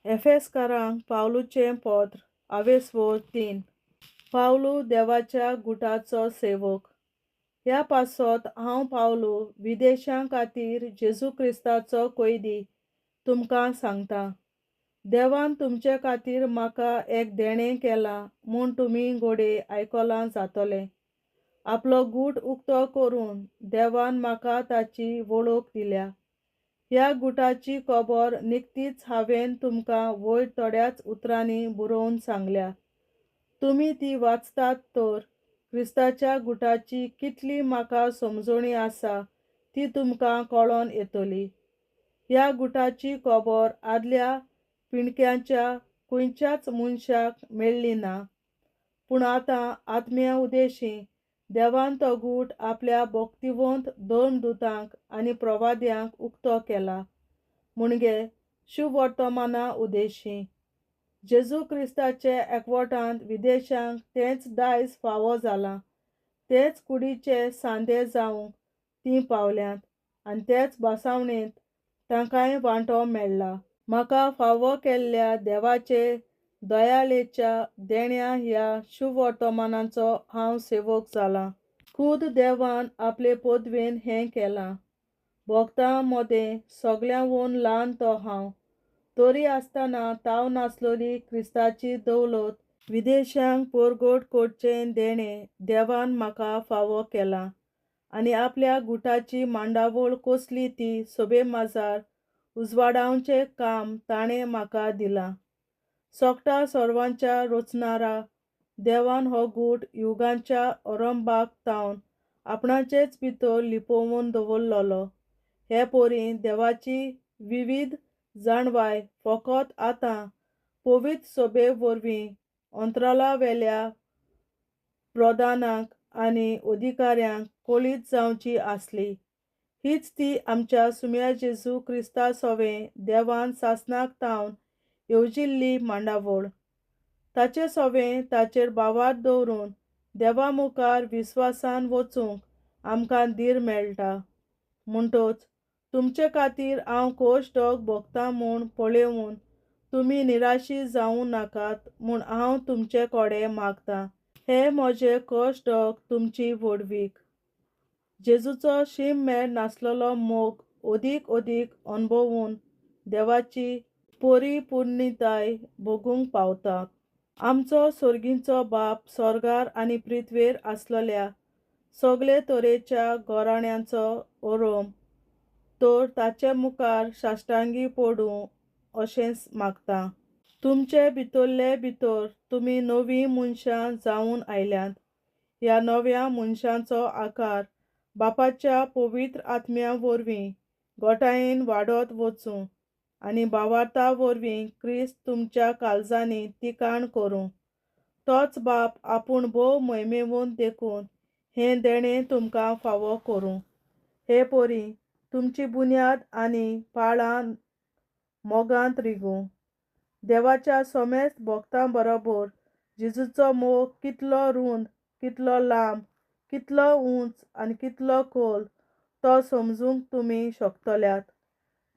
एफेसकारांक पावलूचें पत्र, आवेस्वोर 3. पावलू देवाच्या गुटाचो सेवक. ह्या पासत हांव पावलू, विदेशां खातीर जेजू क्रिस्ताचो कैदी, तुमकां सांगतां, देवान तुमचे खातीर म्हाका एक देणें केलां म्हूण तुमी घडये आयकलां जातलें. आपलो गूट उक्तो करून देवान म्हाका ताची वळख दिल्या. ह्या गुटाची खबर निकतीच हांवें तुमकां वयर थोड्याच उतरांनी बरोवन सांगल्या. तुमी ती वाचतात तर क्रिस्ताच्या गुटाची कितली म्हाका समजणी आसा ती तुमकां कळोन येतली. ह्या गुटाची खबर आदल्या पिणक्यांच्या खंयच्याच मनशाक मेळ्ळी ना, पूण आतां आत्म्या उदेशी देवान तो गूट आपल्या भक्तिवंत धर्मदुतांक आनी प्रवाद्यांक उक्तो केला, म्हणजे शुभवर्तमाना उदेशी. जेजू क्रिस्ताचे एकवटांत विदेशांक तेंच दायज फावो जालां, तेच कुडीचे सांदे जावंक तीं पावल्यांत आनी तेच भासावणेंत तांकांय वांटो मेळ्ळा. म्हाका फावो केल्ल्या देवाचे दयाळेच्या देण्या ह्या शुभवर्तमानाचो हांव सेवक जालां. खूद देवान आपले पदवेन हें केलां. भक्तां मदें सगळ्यांवून ल्हान तो हांव, तरी आसतना ताव नासलोली क्रिस्ताची दौलत विदेशांक परगट करचें देणें देवान म्हाका फावो केलां आनी आपल्या गुटाची मांडावळ कसली ती सभे माजार उजवाडावचें काम ताणें म्हाका दिलां. सोगटा सर्वांच्या रचणारा देवान हो गूट युगांच्या अरंभाक तावन आपणाचेच भितर लिपोवन दवरलेलो. हे परी देवाची विविध जाणवाय फकत आतां पवित्र सभे वरवीं अंतराळावेल्या प्रधानांक आनी अधिकाऱ्यांक कळीत जावची आसली. हीच ती आमच्या सुम्या जेजू क्रिस्ता सवें देवान सासणाक तावन येवजिल्ली मांडावळ. ताचे सवें ताचेर भावार्थ दवरून देवा मुखार विस्वासान वचूंक आमकां धीर मेळटा. म्हणटच तुमचे खातीर हांव कश्ट भोगतां म्हूण पळोवन तुमी निराशी जावं नाकात म्हूण हांव तुमचे कडेन मागतां. हे म्हजे कश्ट तुमची व्हडवीक. जेजूचो शीम मेर नासलेलो मोग अदीक अदीक अणभवून देवाची परिपुर्णताय भोगूंक पावतात. आमचो सर्गीचो बाप स्वर्गार आनी पृथ्वेर आसलेल्या सगळे तरेच्या घराण्यांचो अरम तर ताचे मुखार साश्टांगी पडूं अशें मागता. तुमचे भितरले भितर तुमी नवीं मनशां जावन आयल्यांत. ह्या नव्या मनशांचो आकार बापाच्या पवित्र आत्म्या वरवीं घटायेन वाडत वचूं आनी भावार्था वरवीं क्रिस्त तुमच्या काळजांनी तिकाण करूं. तोच बाप आपूण भोव मोहिमेवंत देखून हें देणें तुमकां फावो करूं. हे परी तुमची बुन्याद आनी पाळां मोगांत रिगूं. देवाच्या समेस्त भक्तां बरोबर जेजूचो मोग कितलो रूंद, कितलो लांब, कितलो उंच आनी कितलो खोल तो समजूंक तुमी शकतल्यात.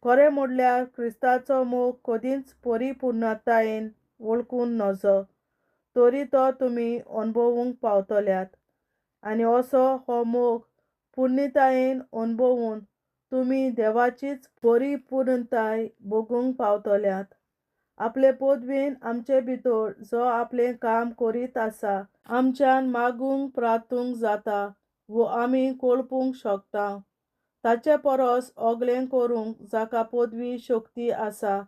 खरें म्हणल्यार क्रिस्ताचो मोग कदींच परिपुर्णतायेन वळखून नजो, तरी तो तुमी अणभवूंक पावतल्यात. आनी असो हो मोग पुर्णतायेन अणभवून तुमी देवाचीच परिपुर्णताय भोगूंक पावतल्यात. आपले पदवेन आमचे भितर जो आपलें काम करीत आसा, आमच्यान मागूंक प्रार्थूंक जाता वो आमी कळपूंक शकता. ताचे परस ओगलें करूंक जाका पदवी शक्ती आसा,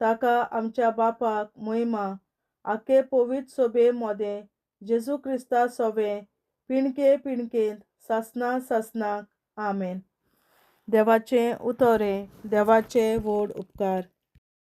ताका आमच्या बापाक महिमा आख्खे पवित्र सभे मदें जेजू क्रिस्ता सवें पिणके पिणकेंत सासना सासनाक. आमेन. देवाचें उतरें देवाचे व्हड उपकार.